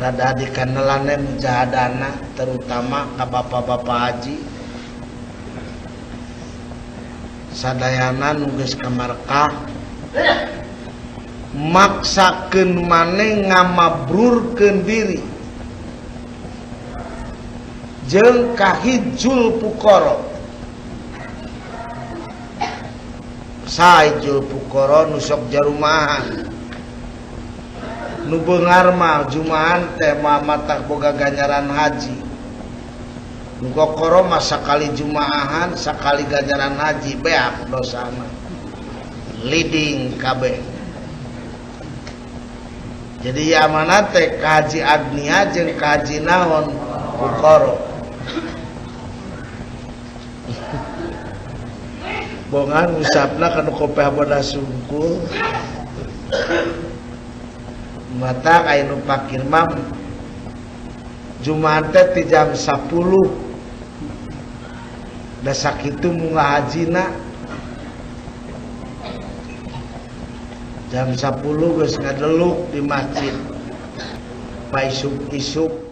Rada dikanelane mujahadana terutama ka bapak-bapak haji. Sadayana nu geus ka Markah maksakeun maneh ngamabrurkeun diri jeung kahijul pukara. Saijul pukara nu sok jarumahan nu beungar mah jumahan teh matak boga ganjaran haji. Nu kokoro mah sakali jumaahan sakali ganjaran haji beak dosana leading kabeh. Jadi amanat teh kahaji agnia jeung kahaji naon pukara. Bongan usapna kana kopeh bodas sungkul. Mata aya nu pakir mah jumahan teh ti jam 10. Da sakitu munggah hajina. Jam 10 geus ngadeluk di masjid. Paisuk-isuk.